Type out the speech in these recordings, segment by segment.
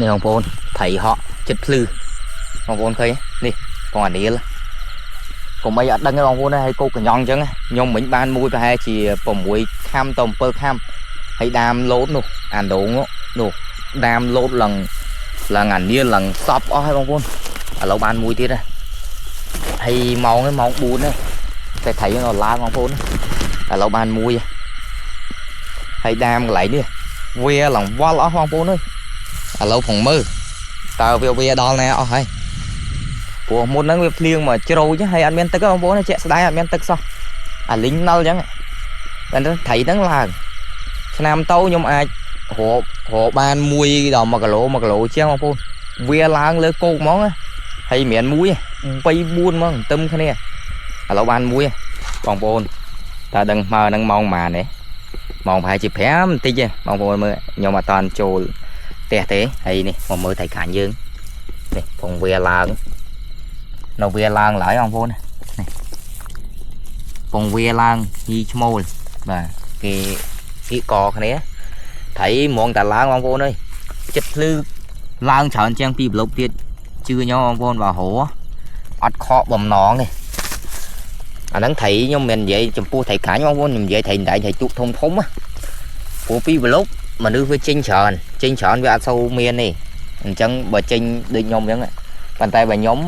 នេះបងប្អូនត្រីហក់ចិត្តភ្លឺបងប្អូនឃើញនេះបងអានីលកុំអីអត់ដឹងទេបងប្អូនហើយកោកកញ្ញងអញ្ចឹងខ្ញុំមិញបានមួយប្រហែលជា6ខាំទៅ7ខាំហើយដាមលោតនោះអាដងនោះដាមលោតឡើងឡើងអានីលឡើងសពអស់ហើយបងប្អូនឥឡូវបានមួយទៀតហើយហើយម៉ោងហ្នឹងម៉ោង4ហ្នឹងតែត្រីហ្នឹងឡើងបងប្អូនឥឡូវបានមួយហើយដាមកន្លែងនេះវាឡើងវល់អស់បងប្អូនអើយឥឡូវផងមើលតើវាវាដល់ណាអស់ហើយព្រោះមុនហ្នឹងវាភ្លៀងមកជ្រោចហើយអត់មានទឹកទេបងប្អូនជាក់ស្ដែងអត់មានទឹកសោះអាលីងណិលអញ្ចឹងតែត្រីហ្នឹងឡើងឆ្នាំទៅខ្ញុំអាចរករកបាន1ដល់1គីឡូ1គីឡូជាងបងប្អូនវាឡើងលើគោកហ្មងហើយមិនមែនមួយ3 4ហ្មងទឹមគ្នាឥឡូវបានមួយបងប្អូនតើដឹងមើលហ្នឹងម៉ោងប៉ុន្មានទេម៉ោងប្រហែលជា5បន្តិចទេបងប្អូនមើលខ្ញុំអត់តាន់ចូលផ្ទះទេហើយនេះមកមើលត្រីខាញ់យើងនេះពងវាឡើងនៅវាឡើងឡើយបងប្អូននេះពងវាឡើងញីឈ្មោលបាទគេគៀកកគ្នាត្រីហ្មងតែឡើងបងប្អូនអើយចិត្តភ្លឺឡើងច្រើនជាងពីប្លុកទៀតជឿញោបងប្អូនបើរអត់ខកបំណងទេអាហ្នឹងត្រីខ្ញុំមិននិយាយចំពោះត្រីកាញ់បងប្អូនខ្ញុំនិយាយត្រីដៃត្រីទូកធំធំណាព្រោះពីប្លុកមនុស្សវាចេញច្រើនចេញច្រើនវាអត់សូវមានទេអញ្ចឹងបើចេញដូចខ្ញុំអញ្ចឹងប៉ុន្តែបើខ្ញុំ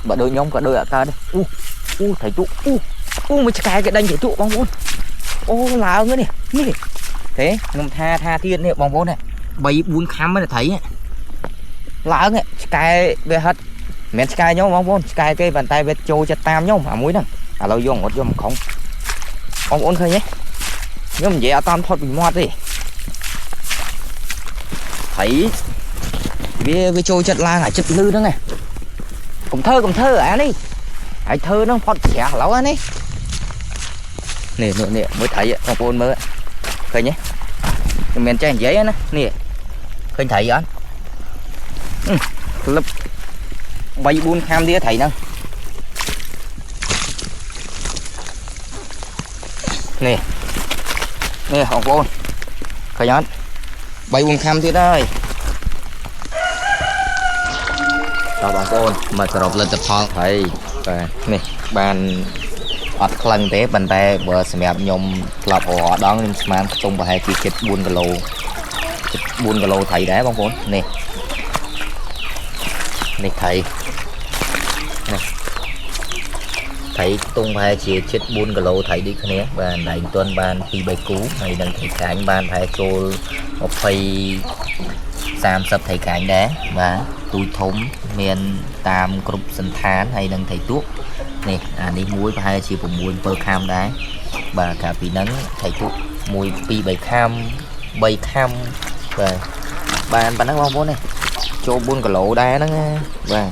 បើដូចខ្ញុំក៏ដូចអត់កើតដែរអូអូត្រីទូកអូអូមួយឆ្កែគេដេញត្រីទូកបងប្អូនអូឡើងនេះនេះទេខ្ញុំថាថាទៀតនេះបងប្អូននេះ3 4ខាំហ្នឹងត្រីឡើងឆ្កែវាហិតមិនមែនឆ្កែខ្ញុំបងប្អូនឆ្កែគេប៉ុន្តែវាចូលចិត្តតាមខ្ញុំអាមួយហ្នឹងឥឡូវយករត់យកមកខំបងប្អូនឃើញទេខ្ញុំនិយាយអត់តាមផុតពីមាត់ទេត្រីវាវាចូលចិត្តឡើងអាចិត្តលឺហ្នឹងឯងកុំធ្វើកុំធ្វើអានេះហើយធ្វើហ្នឹងផុតច្រាស់ឥឡូវអានេះនេះនេះនេះមួយត្រីបងប្អូនមើលឃើញទេខ្ញុំមិនចេះនិយាយណានេះឃើញត្រីអត់ក្លឹប3 4ខាំទៀតត្រីហ្នឹងនេះនេះបងប្អូនឃើញអត់3 4ខាំទៀតហើយតោះបងប្អូនមកសរុបលទ្ធផលហើយបាទនេះបានអត់ក្លឹងទេប៉ុន្តែបើសម្រាប់ខ្ញុំធ្លាប់រកដងខ្ញុំស្មានខ្ទង់ប្រហែលជាជិត4គីឡូជិត4គីឡូត្រីដែរបងប្អូននេះនេះត្រីនេះត្រីខ្ទង់ប្រហែលជាជិត4គីឡូត្រីដូចគ្នាបាទដៃទន់បាន2 3គូហើយនឹងត្រីកាញ់បានប្រហែលចូល20 30ត្រីកាញ់ដែរបាទទូចធំមានតាមគ្រប់សន្តានហើយនឹងត្រីទូកនេះអានេះមួយប្រហែលជា6 7ខាំដែរបាទកាលពីហ្នឹងត្រីទូក1 2 3ខាំ3ខាំបាទបានប៉ុណ្ណឹងបងប្អូននេះចូល4គីឡូដែរហ្នឹងណាបាទ